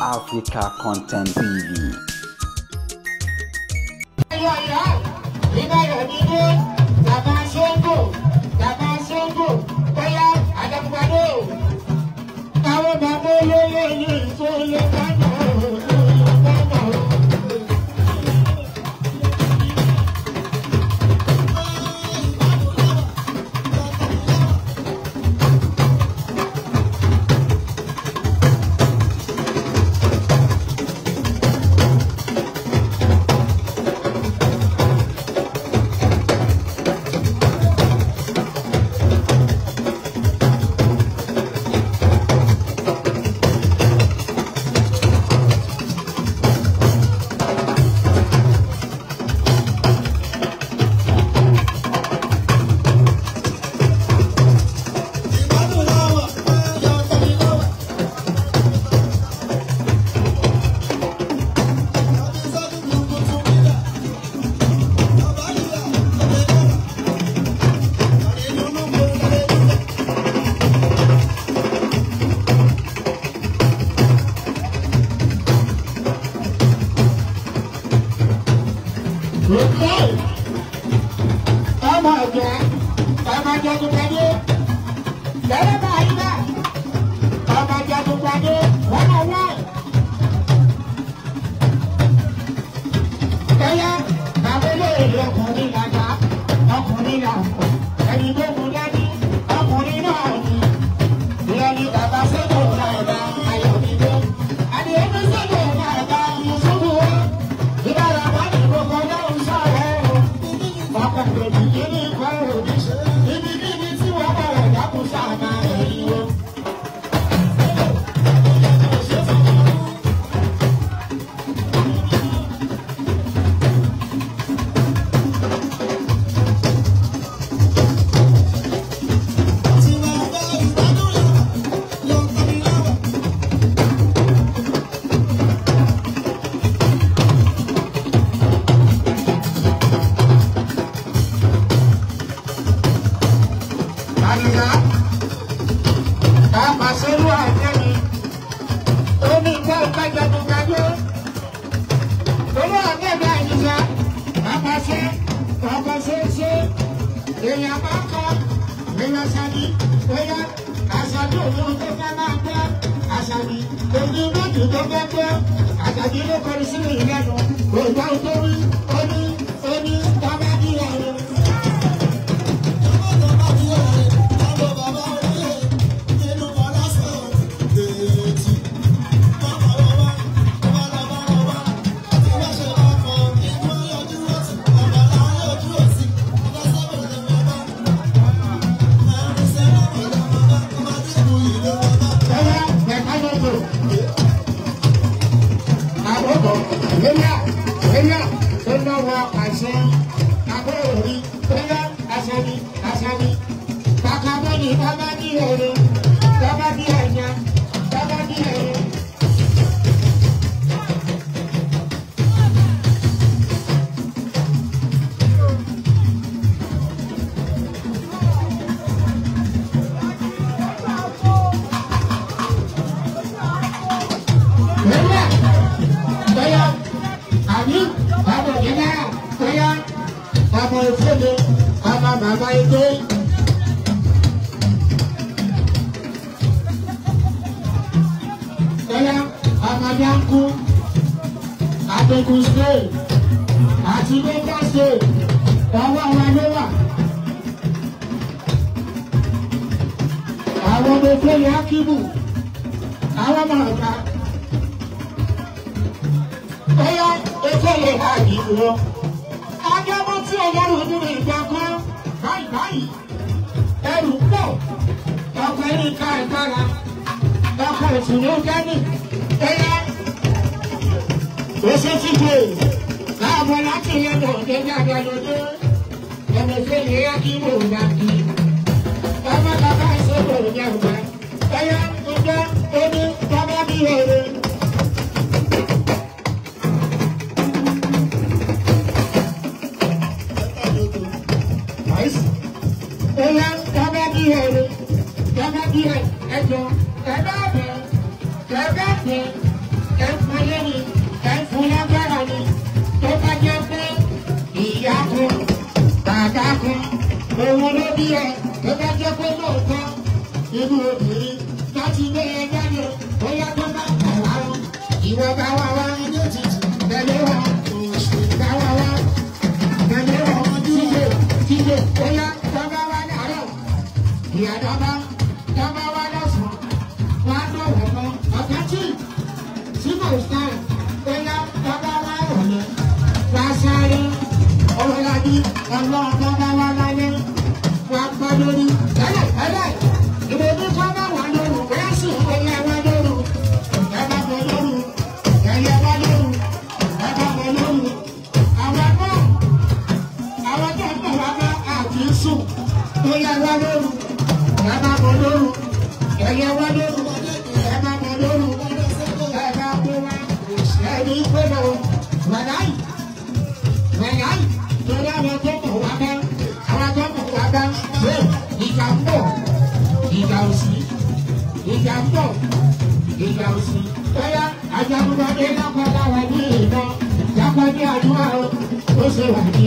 Africa Content TV. wo ló bí ẹ tó bá jẹ́ pé lóòótọ́ inú obìnrin láti gbé ẹ jáde bóyá tó bá kọ̀ wá o. Ìwọ bá wá wá ní òtítì tẹ̀lé wọn bá wá wá tẹ̀lé wọn tíjé tíjé bóyá tó bá wá láàárọ̀ ìyá dọ́bá tó bá wá lọ́sàn-án wá dọ̀wọ̀ mọ́ ọ̀gá tí tí kò sáà bóyá tó bá wá rọ̀lẹ́ wá sáré ọlọ́lábí ọlọ́run tó bá wá lálẹ́ wá gbọ́ lórí tẹ́lẹ̀ tẹ́lẹ̀ ìbòmí tó bá wà lóru bóyá sì bóyá wá lóru ẹ bá bọ̀ lóru ẹ̀yẹ wá lóru ẹ bá bọ̀ lóru àwọn náà àwọn tó ń bọ̀ wá bá àti sùn bóyá wá lóru ẹ bá bọ̀ lóru ẹ̀yẹ wá lóru ẹ bá bọ̀ lóru ẹ bá bọ̀ wá ẹni pé lọ wàláyì wàláyì torí àwọn tó bọ̀ wá bá àwọn tó bọ̀ wá bá bẹ́ẹ̀ ìjà ń bọ̀ ìjà ò sí ìjà ń bọ̀ ìjà ò sí. Bóyá ajagunpadé lọ́kọ̀ láwọn ní ìbọn jápọ̀ ní àdúrà ó ṣe wà ní.